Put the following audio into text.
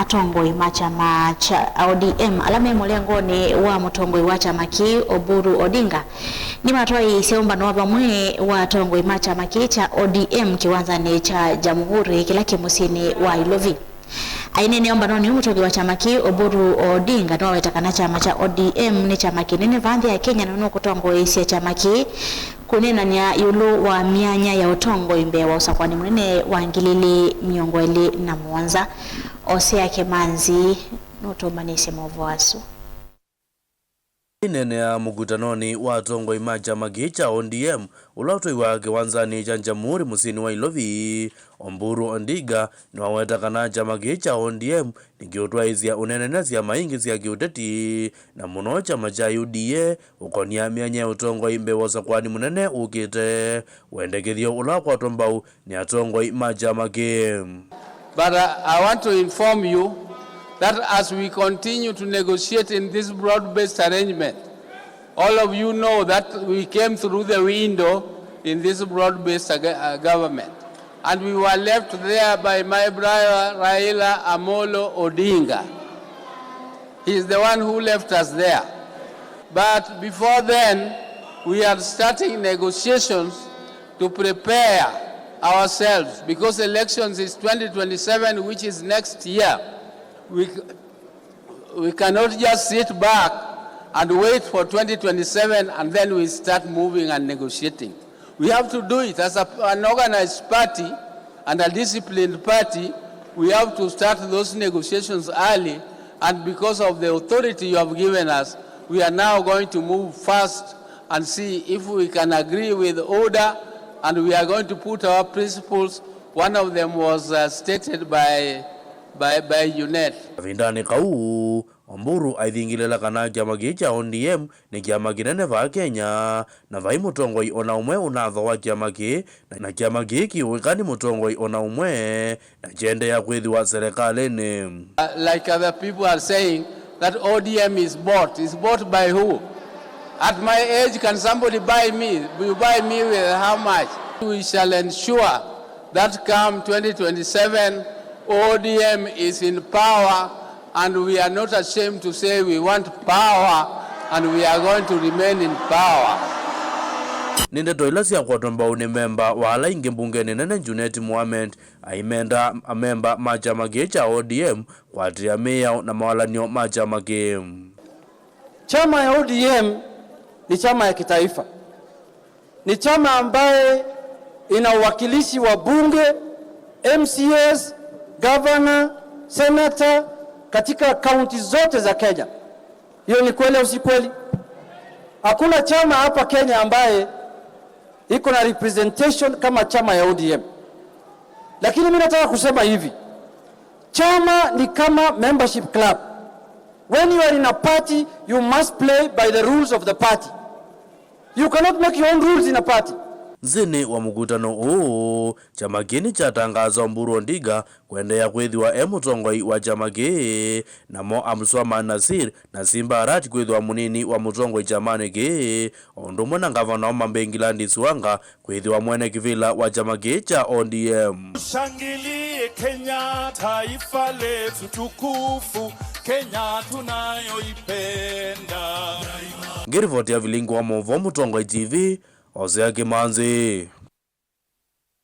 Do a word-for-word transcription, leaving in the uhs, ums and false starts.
Atongoi ma kyama kya O D M ala me mũlengonĩ wa mũtongoi wa kyama kĩĩ, Oburu Odinga, nĩmatwaĩĩsye ũmbano wa vamwe wa atongoi ma kyama kĩĩ kya O D M kĩwanzanĩ kya Jamhuri kĩla kĩ mũsyĩnĩ wa Ilovi. Aineenea ũmbanonĩ ũũ, mũtongoi wa kyama kĩĩ, Oburu Odinga, nĩwaweta kana kyama kya O D M nĩ kyama kĩnene vaa nthĩ ya Kenya na nũkũtongoesya kyama kĩĩ kũneenany'a ĩũlũ wa myanya ya ũtongoi mbee wa ũsakũani mũnene wa ngili ilĩ mĩongo ĩlĩ na mũonza. Osea Kĩmanzi nũtũmbanĩsye maũvoo asu. Aineenea mũkutanonĩ wa atongoi ma kyama kĩĩ kya O D M, ũla ũtwĩw'aa kĩwanzanĩ kya Jamhuri mũsyĩnĩ wa Ilovi, Oburu Odinga nĩwaweta kana kyama kĩĩ kya O D M nĩkĩũtwaĩĩsya ũneenany'a syama ingĩ sya kĩũteti, na mũno kyama kya U D A, ũkonia myanya ya ũtongoi mbee wa ũsakũani mũnene ũkĩte, wendekethyo ũla wakwatwa mbau nĩ atongoi ma kyama kĩĩ. But uh, I want to inform you that as we continue to negotiate in this broad-based arrangement, all of you know that we came through the window in this broad-based ag- uh, government. And we were left there by my brother Raila Amolo Odinga. He is the one who left us there. But before then, we are starting negotiations to prepare ourselves, because elections is twenty twenty-seven, which is next year. We, we cannot just sit back and wait for twenty twenty-seven and then we start moving and negotiating. We have to do it as a, an organized party and a disciplined party. We have to start those negotiations early, and because of the authority you have given us, we are now going to move fast and see if we can agree with order, and we are going to put our principles. One of them was uh, stated by, by, by Junet. Kavindanĩ kau, Oburu aithingĩlĩla kana kyama kĩĩ kya O D M nĩ kyama kĩnene vaa Kenya, na vai mũtongoi o na ũmwe ũnathooa kyama kĩĩ, na, na kyama kĩĩ kĩũĩka nĩ mũtongoi o na ũmwe, na kyendeea kwĩthĩwa serikalĩnĩ. Uh, like other people are saying that O D M is bought. Is bought by who? At my age, can somebody buy me? You buy me with how much? We shall ensure that come twenty twenty-seven, O D M is in power, and we are not ashamed to say we want power, and we are going to remain in power. Nĩ ndeto ila syakwatwa mbau nĩ memba wa ala aingĩ mbungenĩ nene Junet Mohamed aimenda amemba ma kyama kĩĩ kya O D M kũatĩĩa mĩao na mawalany'o ma kyama kĩĩ. Chama ya O D M ni chama ya kitaifa. Ni chama ambaye ina uwakilishi wa bunge, M C As, governor, senator katika kaunti zote za Kenya. Hiyo ni kweli au si kweli? Hakuna chama hapa Kenya ambaye iko na representation kama chama ya O D M. Lakini mimi nataka kusema hivi, chama ni kama membership club. When you are in a party, you must play by the rules of the party. You cannot make your own rules in a party. Nthĩnĩ wa mũkutano ũũ, kyama kĩĩ nĩkyatangaasa Oburu Odinga kũendeea kwĩthĩwa e mũtongoi wa kyama kĩĩ, namo Abdulswamad Nasir na Simba Arati kwĩthĩwa mũnini wa mũtongoi kyamanĩ kĩĩ, o ũndũ ũmwe na ngavana wa Homa Bay Gladys Wanga kwĩthĩwa mwene kĩvĩla wa kyama kĩĩ kya O D M. Tushangilie Kenya, taifa letu tukufu, Kenya tunayoipenda. Ngĩrivoti ya vilingi wa maũvoo Mũtongoi T V, Osea Kĩmanzi.